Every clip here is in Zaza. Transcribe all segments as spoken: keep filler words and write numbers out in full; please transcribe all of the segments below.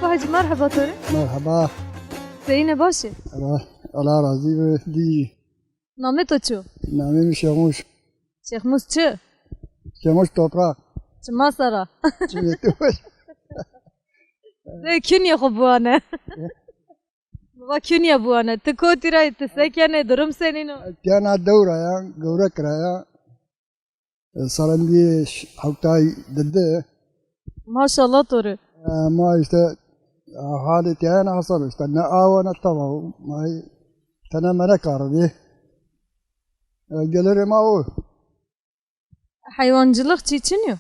Apo Hecî, merheba to rê. Merheba. Seyîne, baş ê? Allah, Allah razî be, dî. Namê to çi yo? Namê mi Şêxmûs. Şêxmûs çi? Şêxmûs Toprak. Çima sera? Çimê to. Ti kinyê xo biwane. Va kinya biwane. Ti kotî ra yî, ti se kenê, durum senîn o? Tena dew ra ya, Gewrek ra ya. E, serendî ş-, hewtay didi. Maşallah to rê. E, ma îşte, e, halê tîya ne hesab îşte. Ne awa ne tava. Ma tene mene kar dî. E, gelirê ma o. Heywancılık çî çin yo?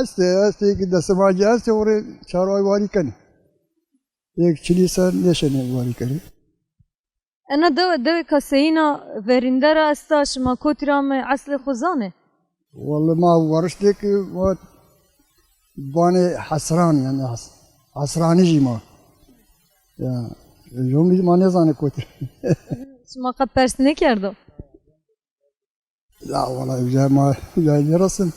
Estê, estê ki destemancî estê, orê çarwayî warî kenê. Yek çinî ser nêşenê warî kenê. Ena dewe, dewêka seyîna verînde ra esta, şima kotî ra ame, eslê xo zanê? Welle ma wariştê ki ma vanê Hesran, yanî Hes-, Hesranijî ma. Ya, yomî ma nêzanê kotî. Şima qet pers nêkerdo? La wala uca ma uca nêresin.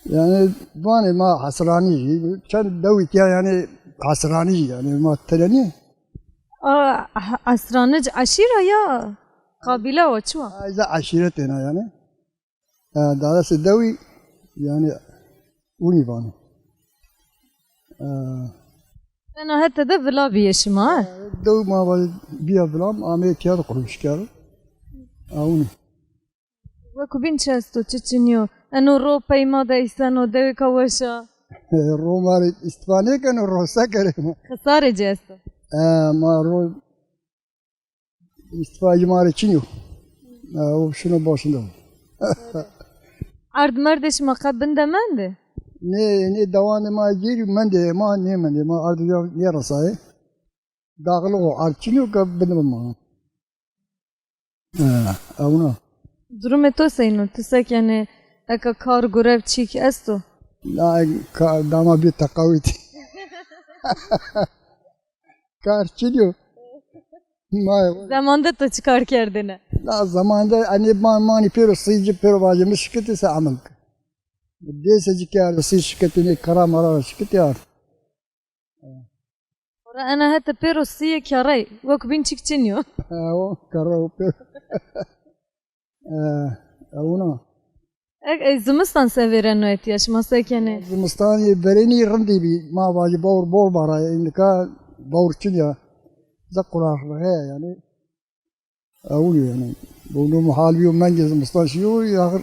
Yanî vanê ma Hesranijî, çend dewî tîya yanî Hesranijî yanî ma tenenî. A, Hesranic eşîra ya qabîle wa, çi wa? Ay, za eşîret ena yanî. E, darasê dewî yanî winî vanê. E, Ena hete de vila bîye şima, he? E, dew ma va bîya vila, ameyê tîya de qurmîş kerd. Awnî. Wekî bîn çi esto, çi çinî yo? Eno ro pey ma de îseno, dewêka weş a. Ro ma rê îstîfa nêkeno, ro se kerê ma? Xisarê ci esto. E, ma ro îstîfa ci ma rê çin yo. E, o şino başinde. Erd merdê şima qe bin de mendê? Nê, nê dewandê ma gêrî mendê, ma nêmendê, ma erdê ca nêresayê. Daxilî o erd çin yo ke bin de ma. E, ewna. Durumê to seyîn o? Ti se kenê? Eka kar, gurev, çîk esto? Na, ka-, dama bî teqawît. Kar çin yo. Ma zemande to çi kar kerdêne? Na, zemande enê ma manî pêro sî ci pêro vajê mi şikitî se emel ke. Dêse ci kerdî sî şikitî, nê kara mara ra şikitî ard. Ora ena hete pêro sîyê kerrey, wekî bîn çîk çin yo. Ha, o kerre o pêro. E, ewna. E, e, zimistan se vêreno etîya, şima se kenê? Zimistanî verênî rindî bî. Ma vajî bawr bol bara, nika bawr çin ya. Ze quraq heye yanî. Ewna yanî. Bo no hal bîyo mengê zimistan şîyo, axir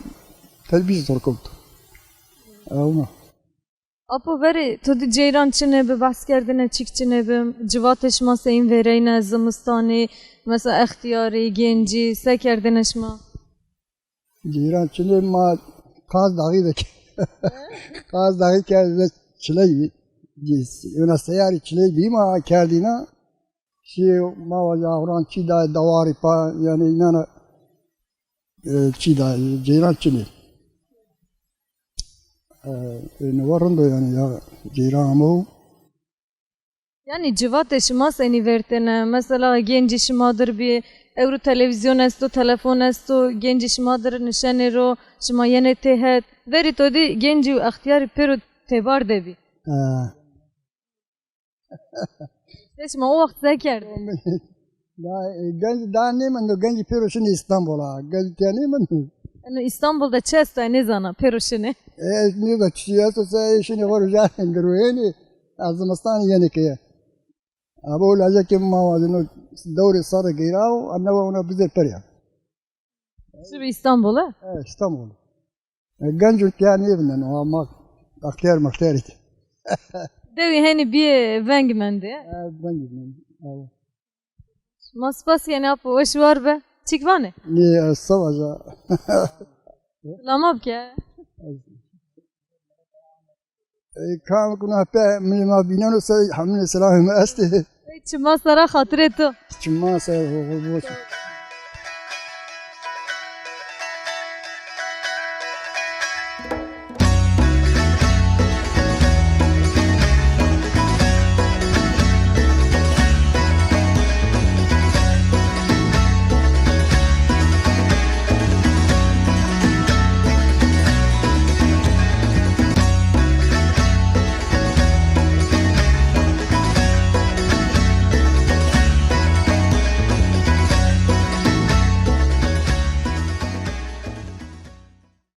telbîz zor kewt. Ewna. Apo verê to dî ceyran çinê bi, behs kerdêne çîk çinê bi, civatê şima seyîn vêreyne, zimistanî, mesela extîyarî, gencî, se kerdêne şima? Ceyran çinê, ma Qaz Daxî de ke-, Qaz Daxî kerdêne çiley bî. Ewna seyarî çiley bî ma kerdîna. Şî ma vaja axuran çî dayê dewarî pa, yanî înana, e, çî dayê, ceyran çinê. E, e, newe rind o yanî ya ceyran amo. Yanî civatê şima senî vertêne? Mesela gencî şima dir bî, ewro televîzyon esto, telefon esto, gencî şima dir nişenê ro, şima yenê têhet. Verî to dî gencî û extîyarî pêro têbar de bî. E, Te şima o wext se kerd? Da, e, genc daha nêmendo, gencî pêro şinê Îstanbul a. Genc tîya nêmendo. Eno Îstanbul de çi esto, e, nêzana, pêro şinê? E, ez nêzana çi esto, se şinê xo rê ca girwênê, ez zimistan yenê keye. Abo lajekê ma vajino dewrê serre geyra û ene wa ona bizê perya. Şibi Îstanbul, e? E, Îstanbul. E, genc û tîya nêvindeno, ama extîyar mextîyarî. Dewî henî bîyê veng mendê. E, veng mendê. Awa. Ma spas kenê apo, weş war be. Çîk vanê? Nê, ez se vaja. Silama bike. E, kam kuna pe, mi ma vîneno se, hemîne selamê mi estê. Ey, çima sera, xatirê to. Çima sera, ho, ho, ho.